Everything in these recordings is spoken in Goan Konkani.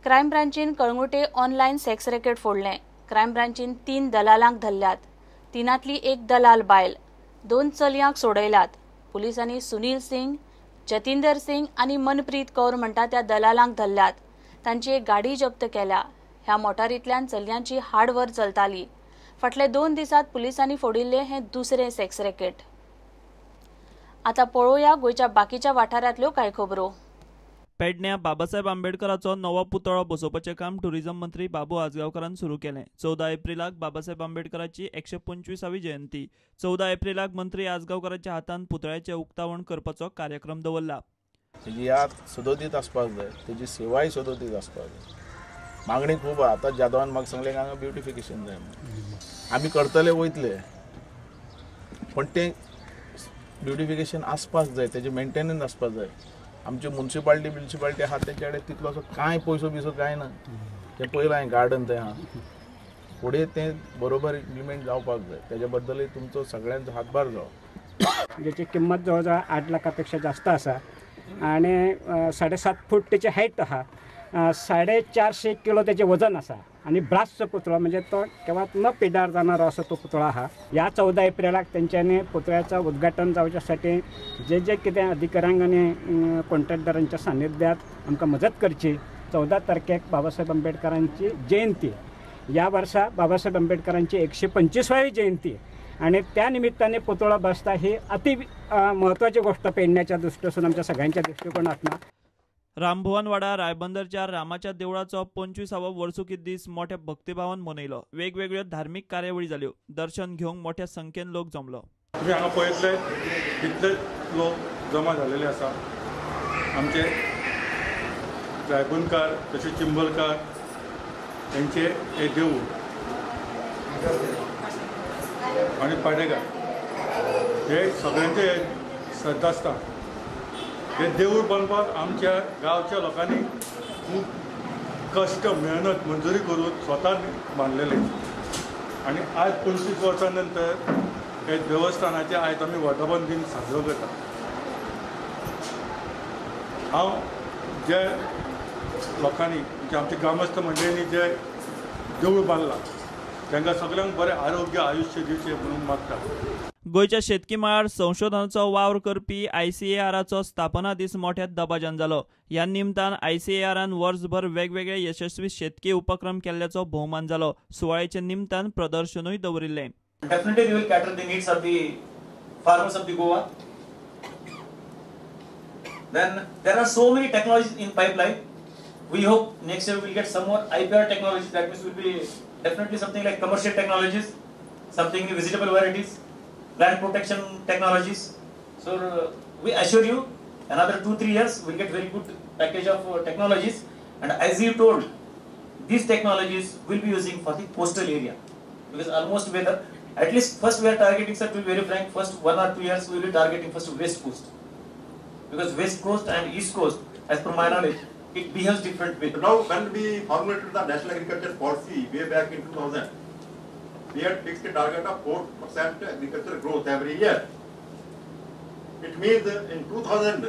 क्रायम ब्रांचीन कळंगुटे ऑनलायन सेक्स रॅकेट फोडलें. क्रायम ब्रांचीन 3 दलालांक धरल्यात. 3तली एक दलाल बायल, 2 चलयांक सोडयल्यात. पुलिसांनी सुनील सिंग, जतिंदर सिंग आनी मनप्रीत कौर म्हणटा त्या दलालांक धरल्यात. तांची एक गाडी जप्त केल्या. ह्या मोटारींतल्यान चलयांची हाडव्हर चलताली. फाटले 2 दिसांत पुलिसांनी फोडिल्लें हें दुसरें सेक्स रॅकेट. आतां पळोवया गोंयच्या बाकीच्या वाठारांतल्यो कांय खबरो. पेडण्या बाबासाहेब आंबेडकराचो नवो पुतळो बसोवपाचें काम टुरिझम मंत्री बाबू आजगांवकारान सुरू केलें. 14 एप्रिलाक बाबासाहेब आंबेडकराची 125वी जयंती. 14 एप्रिलाक मंत्री आजगांवकाराच्या हातान पुतळ्याचें उक्तावण करपाचो कार्यक्रम दवरला. तेजी याद सदोदीत आसपाक जाय, तेजी सेवाय सदोदीत आसपाक जाय. मागणी खूब आहा. आतां जाधवान म्हाका सांगलें हांगा ब्युटिफिकेशन जाय म्हणून. आमी करतले वयतले, पण तें ब्युटिफिकेशन आसपाक जाय, तेजें मेंटेनन्स आसपाक जाय. आमची मुन्सिपाल्टी म्युनिसिपाल्टी आहा तेंच्या कडेन तितलोसो कांय पयसो बिसो कांय ना. तें पयलां हांवें गार्डन थंय आहा, फुडें तें बरोबर इम्प्लिमेंट जावपाक जाय. तेज्या बद्दलय तुमचो सगळ्यांचो हातभार जावो. ज्याची किंमत जवळजवळ 8 लाखापेक्षा जास्त आसा आणि 7.5 फूट त्याची हायट आहा, 450 किलो त्याचे वजन आसा आणि ब्रासचो पुतळो म्हणजे तो केव्हाच न पिडार जाणारो असो तो पुतळो आहा. ह्या 14 एप्रिलाक तेंच्यांनी पुतळ्याचं उद्घाटन जावच्यासाठी जे जे कितें अधिकाऱ्यांक आनी कॉन्ट्रॅक्टदारांच्या सानिध्यात आमकां मदत करची. 14 तारखेक बाबासाहेब आंबेडकरांची जयंती. ह्या वर्सा बाबासाहेब आंबेडकरांची 125वी जयंती आणि त्या निमित्ताने पुतळा बसता ही अति महत्त्वाची गोष्ट पेडण्याच्या दृष्टीसून, आमच्या सगळ्यांच्या दृष्टिकोनातून. रामभुवनवाडा रायबंदरच्या रामाच्या देवळाचो 25वो वर्सुकी दीस मोठ्या भक्तिभावान मनयलो. वेगवेगळ्यो धार्मीक कार्यावळी जाल्यो. दर्शन घेवंक मोठ्या संख्येन लोक जमलो. तुमी हांगा पळयतले कितले लोक जमा झालेले आसा. आमचे रायबंदकार तशें चिंबलकार हेंचे हे देवूळ आनी पाडेकार हे सगळ्यांचे श्रद्धा आसता. हे देवूळ बांदपाक आमच्या गांवच्या लोकांनी खूब कश्ट मेहनत मंजुरी करून स्वता बांदलेले आनी आज 25 वर्सां नंतर हे देवस्थानाचे आयज आमी वर्धापन दिन साजरो करता. हांव जे लोकांनी म्हणजे आमच्या ग्रामस्थ मंडळींनी जे देवूळ बांदलां तांकां सगळ्यांक बरें आरोग्य आयुश्य दिवचें म्हणून मागता. गोंयच्या शेतकी मळार संशोधनाचो वावर करपी आयसीएआराचो स्थापना दीस मोठ्या दबाज्यान जालो. ह्या निमतान आयसीएआरान वर्सभर वेगवेगळे यशस्वी शेतकी उपक्रम केल्ल्याचो भोवमान जालो. सुवाळ्याच्या निमतान प्रदर्शनूय दवरिल्लें. Definitely we will cater the needs of the farmers of the Goa. Then there are so many technologies in pipeline. We hope next year we will get some more IPR technologies. That means will be definitely something like commercial technologies, something in vegetable varieties, plant protection technologies. So we assure you another 2-3 years we'll get very good package of technologies. And as you told, these technologies will be using for the coastal area, because almost weather, at least first we are targeting, sir, to be very frank, first 1 or 2 years we will be targeting first west coast, because west coast and east coast, as per my knowledge, it behaves different way. Now when we formulated the National Agriculture Policy way back in 2000, we had fixed a target of 4% agriculture growth every year. It means in 2000,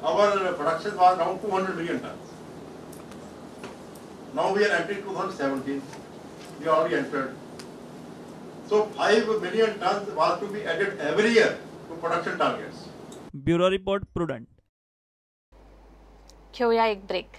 our production was around 200 million tons. Now we are entering 2017, we already entered. So 5 million tons was to be added every year to production targets. Bureau Report, Prudent. घेऊया एक ब्रेक.